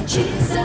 стучится.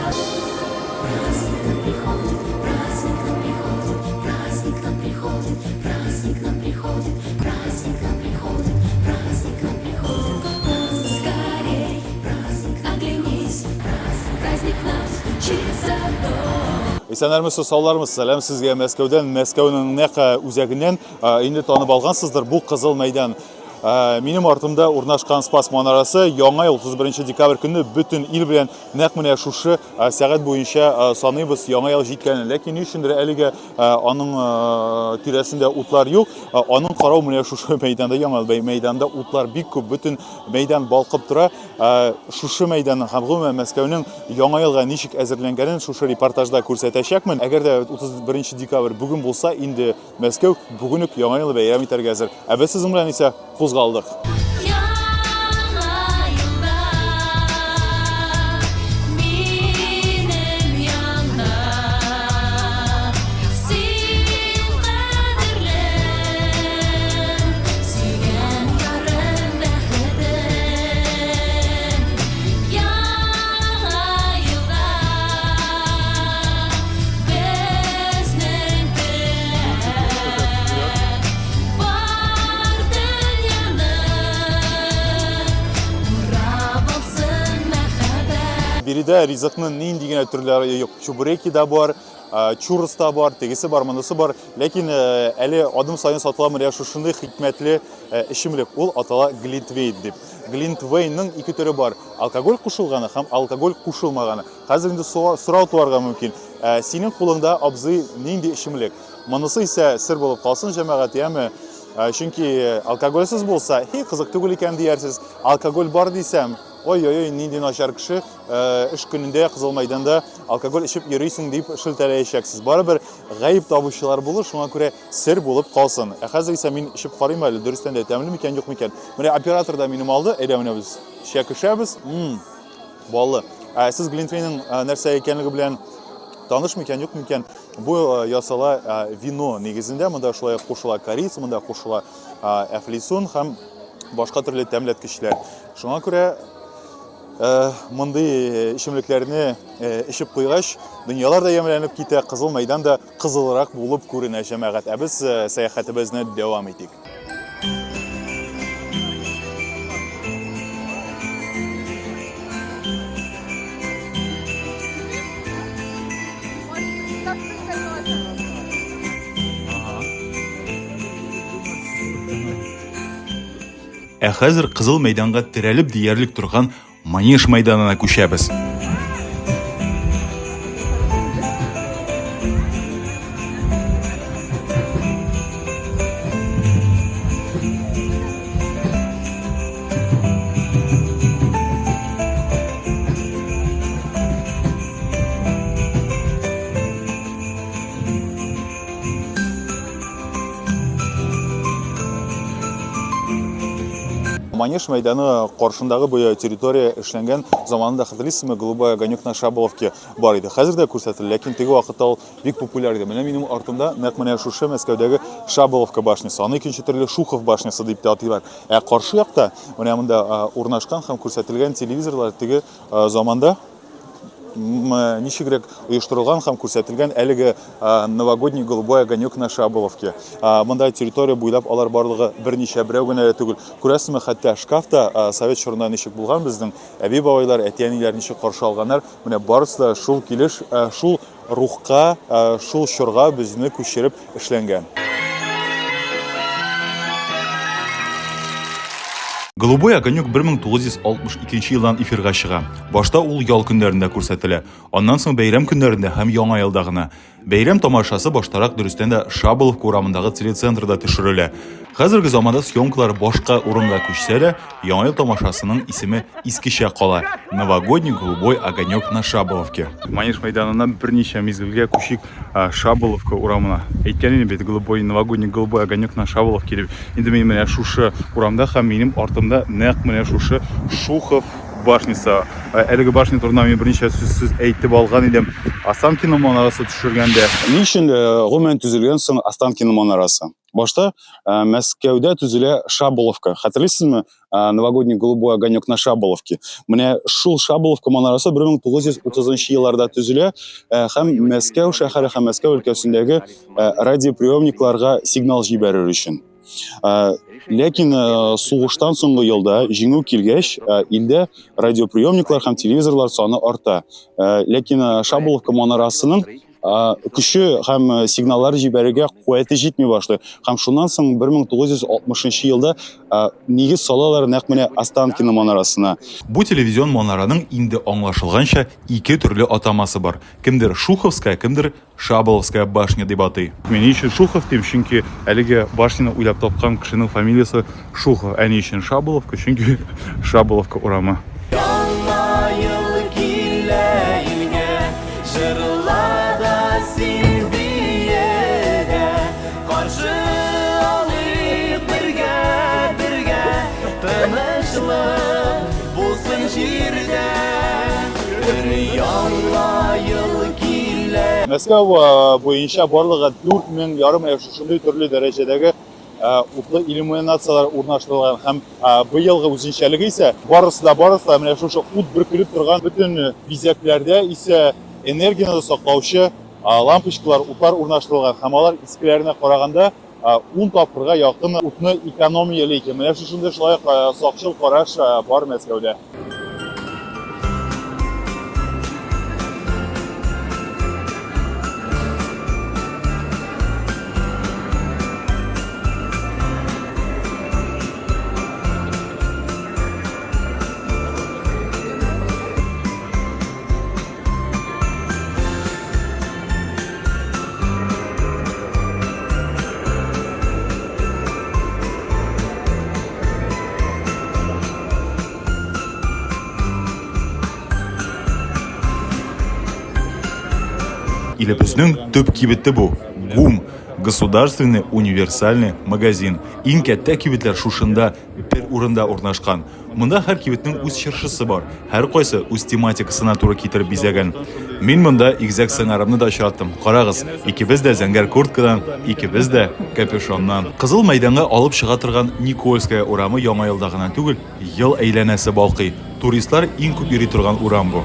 Праздник к нам приходит, праздник к нам приходит, праздник к нам приходит, праздник к нам приходит, праздник к нам приходит, праздник к нам приходит. Праздник, скорей, праздник, оглянись, праздник, праздник к нам стучится в дом. Исәннәрмесез, саулармысыз? Сәлам сезгә Мәскәүдән, Мәскәүнең нәкъ үзәгеннән. Инде танып алгансыздыр, бу Кызыл мәйдан. Минем артымда урнашкан Спас манарасы яңа ел 31 декабрь көнне бөтен ил белән нәкъ менә шушы сәгать буенча саныйбыз яңа ел җиткәнен. Ләкин ни өчендер әлегә аның тирәсендә утлар юк. Аның карау менә шушы мәйданда, яңа ел мәйданында утлар бик күп, бөтен мәйдан балкып тора. Шушы мәйданның һәм гомумән Мәскәүнең яңа елга ничек әзерләнгәнен шушы репортажда күрсәтәчәкмен. Әгәр дә 31 декабрь бүген булса, инде Мәскәү бүген үк Яңа елны бәйрәм итәргә әзер. Ә без сезнең белән исә кузгалдык. Яңа елда минем янда син кадерлем, сөйгән ярым, бәхетем. Яңа елда Безнең теләк бар дөньяны урап алсын мәхәббәт. Биредә ризыкның нинди генә төрләре юк. Чебуреки да бар, чурос та бар, тегесе бар, монысы бар. Ләкин әле адым саен сатыла менә шушындый хикмәтле эчемлек. Ул атала глинтвейн дип. Глинтвейнның ике төре бар. Алкоголь кушылганы һәм алкоголь кушылмаганы. Хәзер инде сорау туарга мөмкин. Ә, синең кулыңда, абзый, нинди эчемлек? Монысы исә сер булып калсын, җәмәгать, яме? Ә, чөнки алкогольсез булса, һи, кызык түгел икән диярсез. Алкоголь бар дисәм, ой-ой-ой, нинди начар кеше, эш көнендә Кызыл мәйданда алкоголь эчеп йөрисең дип шелтәләячәксез. Барыбер гаеп табучылар булыр, шуңа күрә сер булып калсын. Ә хәзер исә мин эчеп карыйм әле, дөрестән дә тәмле микән, юк микән. Менә оператор да минем алды, әйдә менә без чәкешәбез. Баллы. Ә сез глинтвейнның нәрсә икәнлеге белән таныш микән, юк микән? Бу ясала вино нигезендә. Монда шулай ук кушыла корица, монда кушыла әфлисун һәм башка төрле тәмләткечләр. Шуңа күрә мондый эчемлекләрне эчеп куйгач, дөньялар да ямьләнеп китә, Кызыл мәйдан да кызылрак булып күренә, җәмәгать. Ә без сәяхәтебезне дәвам итик. Ә хәзер Кызыл мәйданга терәлеп диярлек торган Манеж мәйданына күчәбез. Манеж мәйданы каршындагы бу территория эшләнгән заманында хәтерлисезме, Голубой огонек на Шаболовке бар иде. Хәзер дә күрсәтелә, ләкин теге вакытта ул бик популяр иде. Менә минем артымда нәкъ менә шушы Мәскәүдәге Шаболовка башнясы. Аны икенче төрле Шухов башнясы дип тә атыйлар. Ә каршы якта менә монда урнашкан һәм күрсәтелгән телевизорлар теге заманда ничегрәк оештырылган һәм күрсәтелгән әлеге новогодний голубой огонек на Шаболовке. Монда территория буйлап алар барлыгы берничә, берәү генә дә түгел. Күрәсезме, хәтта шкаф та совет чорында ничек булган безнең әби-бабайлар, әти-әниләр ничек каршы алганнар, менә барысы да шул килеш, шул рухка, шул чорга безне күчереп эшләнгән. Голубой огонек 1962 елдан эфирга чыга. Башта ул ял көннәрендә күрсәтелә, аннан соң бәйрәм көннәрендә һәм Яңа елда гына. Бәйрәм тамашасы баштарак дөрестән дә Шаболовка урамындагы телецентрда төшерелә. Хәзерге заманда съемкалар башка урынга күчсә дә, Яңа ел тамашасының исеме искечә кала, Новогодний голубой огонек на Шаболовке. Манеж мәйданыннан берничә мизгелгә күчик Шаболовка урамына. Әйткән идем бит, голубой, новогодний голубой огонек на Шаболовке дип. Инде мин менә шушы урамда һәм минем артымда нәкъ менә шушы Шухов башнясы. Әлеге башня турында мин берничә сүз әйтеп алган идем. Останкино манарасы төшергәндә. Ни өчен гомумән төзелгән соң Останкино манарасы? Башта Мәскәүдә төзелә Шаболовка. Хәтерлисезме? Новогодний голубой огонек на Шаболовке. Менә шул Шаболовка манарасы 1930 елларда төзелә һәм Мәскәү шәһәре һәм Мәскәү өлкәсендәге радиоприемникларга сигнал җибәрер өчен. Ләкин сугыштан соңгы елда җиңү килгәч, илдә радиоприемниклар һәм телевизорлар саны арта. Ләкин Шаболовка манарасының көче һәм сигналлар җибәрергә куәте җитми башлый. Һәм шуннан соң 1960 елда нигез салалар нәкъ менә Останкино манарасына. Бу телевизион манараның инде аңлашылганча ике төрле атамасы бар. Кемдер Шуховская, кемдер Шаболовская башня дип атый. Мин ни өчен Шухов дим? Чөнки әлеге башняны уйлап тапкан кешенең фамилиясе Шухов. Ә ни өчен Шаболовка? Чөнки Шаболовка урамы. Яңа ел килә илгә, җырла да син бие дә, каршы алыйк бергә, бергә, тынычлык булсын җирдә. Өр-яңа ел килә. Мәскәү буенча барлыгы 4000 ярым менә шушындый төрле дәрәҗәдәге утлы иллюминацияләр урнаштырылган һәм быелгы үзенчәлеге исә барысы да барысы да менә шушы ут бөркелеп торган бөтен бизәкләрдә исә энергияне саклаучы лампочкалар, утлар урнаштырылган һәм алар искеләренә караганда 10 тапкырга якын утны экономияли икән. Менә шушындый шулай ук сакчыл караш бар Мәскәүдә. Илебезнең төп кибете бу, ГУМ, Государственный универсальный магазин. Иң кәттә кибетләр шушында бер урында урнашкан. Монда һәр кибетнең үз чыршысы бар, һәркайсы үз тематикасына туры китереп бизәгән. Мин монда игезәк сыңарымны да очраттым. Карагыз, икебез дә зәңгәр курткадан, икебез дә капюшоннан. Кызыл мәйданга алып чыга торган Никольская урамы Яңа елда гына түгел, ел әйләнәсе балкый. Туристлар иң күп йөри торган урам бу.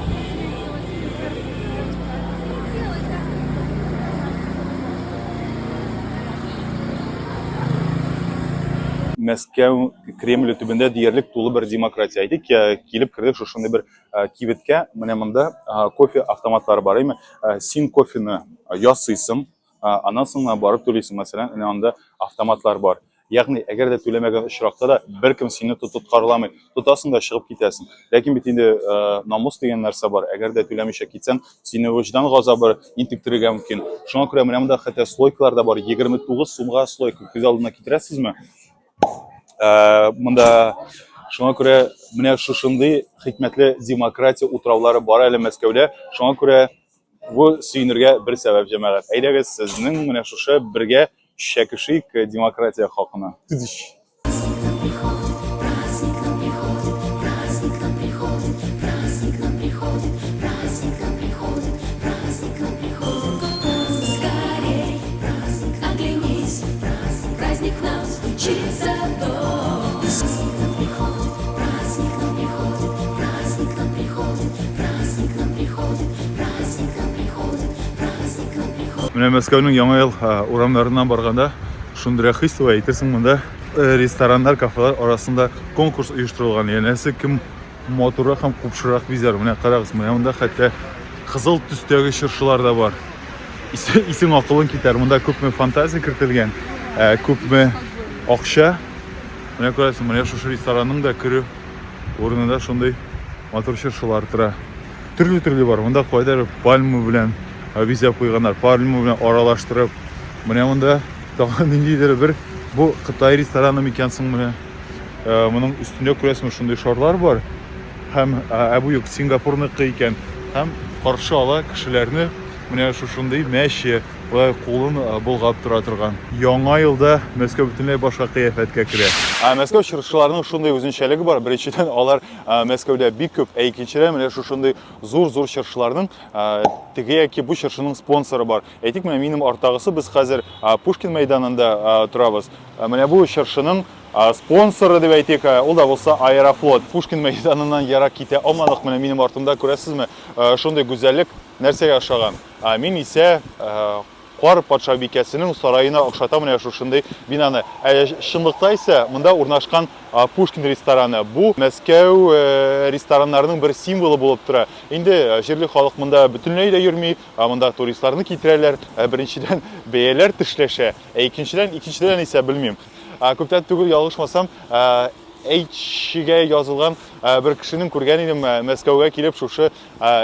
Мәскәү Кремле төбендә диярлек тулы бер демократия. Әйтик, килеп кердек шушындый бер кибеткә, менә монда кофе автоматлары бар, әйме? Син кофены ясыйсың, аннан соң гына барып түлисең, мәсәлән, менә анда автоматлар бар. Ягъни, әгәр дә түләмәгән очракта да беркем сине тоткарламый. Тотасың да чыгып китәсең. Ләкин бит инде намус дигән нәрсә бар. Әгәр дә түләмичә китсәң, сине вөҗдан газабы интектерергә мөмкин. Шуңа күрә менә монда хәтта слойкалар да бар. 29 сумга слойка. Күз алдына китерәсезме? Монда шуңа күрә менә шушындый хикмәтле демократия утраулары бар әле Мәскәүдә. Шуңа күрә бу сөенергә бер сәбәп, җәмәгать. Әйдәгез, сезнең менә шушы бергә чәкешик демократия хакына. Тыдыщ. Менә Мәскәүнең Яңа ел урамнарыннан барганда шундыйрак хис туа, әйтерсең монда э, рестораннар, кафелар арасында конкурс оештырылган. Янәсе кем матуррак һәм купшырак бизәр. Менә карагыз, менә монда хәтта кызыл төстәге чыршылар да бар. Исең акылың китәр. Монда күпме фантазия кертелгән, ә, күпме акча. Менә күрәсең, менә шушы ресторанның да керү урынында шундый матур чыршылар тора. Төрле-төрле бар. Монда кайдыр пальма белән бизәп куйганнар, пальма белән аралаштырып. Менә монда тагын ниндидер бер бу Кытай рестораны микән соң менә. Э, моның өстендә күрәсеңме шундый шарлар бар. Һәм ә бу юк, Сингапурныкы икән. Һәм каршы ала кешеләрне менә шушындый мәче, болай кулын болгап тора торган. Яңа елда Мәскәү бөтенләй башка кыяфәткә керә. Мәскәү чыршыларының шундый үзенчәлеге бар. Беренчедән, алар Мәскәүдә бик күп, ә икенчедән, менә шушындый зур-зур чыршыларның теге яки бу чыршының спонсоры бар. Әйтик, менә минем арттагысы, без хәзер Пушкин мәйданында торабыз. Менә бу чыршының спонсоры дип әйтик, ул да булса Аэрофлот. Пушкин мәйданыннан ерак китә алмадык. Менә минем артымда күрәсезме, шундый гүзәллек нәрсәгә охшаган. Мин исә Кар патшабикәсенең сараена охшата менә шушындый бинаны. Ә чынлыкта исә монда урнашкан Пушкин рестораны. Бу Мәскәү рестораннарының бер символы булып тора. Инде җирле халык монда бөтенләй дә йөрми, монда туристларны китерәләр. Беренчедән, бәяләр тешләшә, ә икенчедән, икенчедән исә белмим. Күптән түгел, ялгышмасам, H-гә язылган бер кешенең күргән идем Мәскәүгә килеп шушы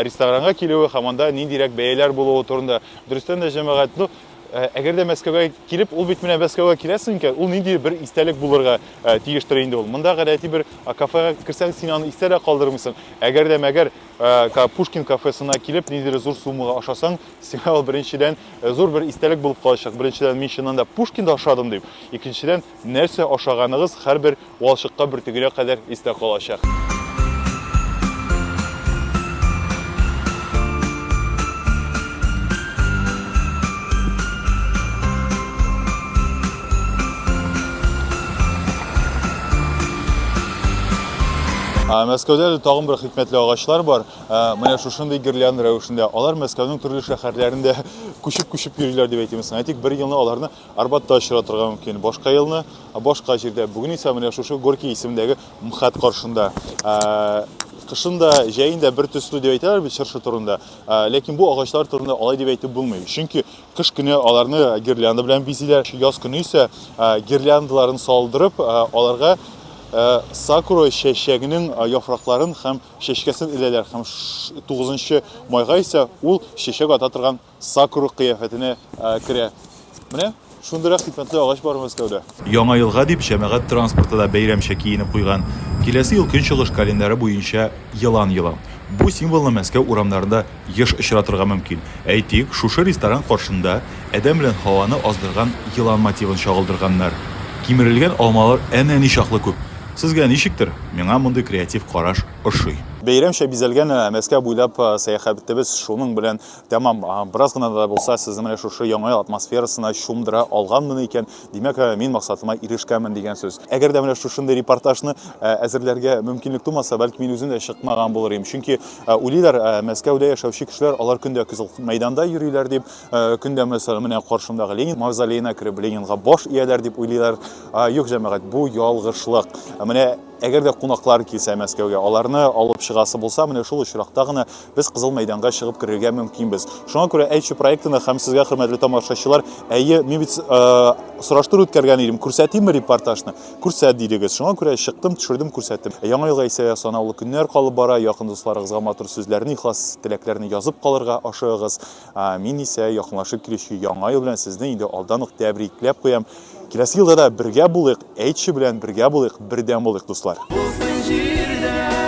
ресторанга килүе һәм анда ниндирәк бәяләр булуы турында. Дөрестән дә, җәмәгать, ну, әгәр дә Мәскәүгә килеп, ул бит менә Мәскәүгә киләсең икән, ул нинди бер истәлек булырга тиештер инде ул. Монда гадәти бер кафега керсәң, син аны истә дә калдырмыйсың. Әгәр дә мәгәр Пушкин кафесына килеп, ниндидер зур суммага ашасаң, сиңа ул беренчедән зур бер истәлек булып калачак. Беренчедән, мин чыннан да Пушкинда ашадым дип. Икенчедән, нәрсә ашаганыгыз һәрбер валчыкка бөртегенә кадәр истә калачак. Мәскәүдә әле тагын бер хикмәтле агачлар бар. Менә шушындый гирлянда рәвешендә. Алар Мәскәүнең төрле шәһәрләрендә күчеп-күчеп йөриләр дип әйтим. Әйтик, бер елны аларны Арбатта очратырга мөмкин. Башка елны башка җирдә. Бүген исә менә шушы Горький исемендәге МХАТ каршында. Кышын да, җәен дә бер төсле дип әйтәләр бит чыршы турында. Ләкин бу агачлар турында алай дип әйтеп булмый. Чөнки кыш көне аларны гирлянда белән бизиләр. Яз көне исә гирляндаларын салдырып, аларга сакура чәчәгенең яфракларын һәм чәчкәсен эләләр һәм 9 майга исә ул чәчәк ата торган Сакура кыяфәтенә керә. Менә шундыйрак хикмәтле агач бар Мәскәүдә. Яңа елга дип җәмәгать транспорты да бәйрәмчә киенеп куйган. Киләсе ел көнчыгыш календаре буенча Елан елы. Бу символны Мәскәү урамнарында еш очратырга мөмкин. Әйтик, шушы ресторан каршында адәм белән һаваны аздырган елан мотивын чагылдырганнар. Кимерелгән алмалар әнә ничаклы күп. Сезгә ничектер, миңа мондый креатив караш ошый. Бәйрәмчә бизәлгән Мәскәү буйлап сәяхәтебез шуның белән Тәмам, бераз гына да булса сезне менә шушы яңа ел атмосферасына чумдыра алганмын икән, димәк, мин максатыма ирешкәнмен дигән сүз. Әгәр дә менә шушындый репортажны әзерләргә мөмкинлек тумаса, бәлки мин үзем дә чыкмаган булыр идем. Чөнки уйлыйлар, Мәскәүдә яшәүче кешеләр, алар көндә Кызыл мәйданда йөриләр дип, көндә мәсәлән, менә каршымдагы Ленин мавзолеена кереп, Ленинга баш ияләр дип уйлыйлар. Юк, җәмәгать, бу ялгышлык. Менә әгәр дә кунаклар килсә Мәскәүгә, аларны алып чыгасы булса, менә шул очракта гына без Кызыл мәйданга чыгып керергә мөмкинбез. Шуңа күрә Әйтче проектына һәм сезгә, хөрмәтле тамашачылар, әйе, мин бит сораштыру үткәргән идем, күрсәтимме репортажны? Күрсәт дидегез. Шуңа күрә чыктым, төшердем, күрсәттем. Яңа елга исә санаулы көннәр калып бара, якын дусларыгызга матур сүзләрне, ихлас теләкләрне язып калырга ашыгыгыз. Мин исә якынлашып килүче Яңа ел белән сезне инде алдан ук тәбрикләп куям. Киләсе елда да бергә булыйк, Әйтче белән бергә булыйк, бердәм булыйк, дуслар. Булсын җирдә.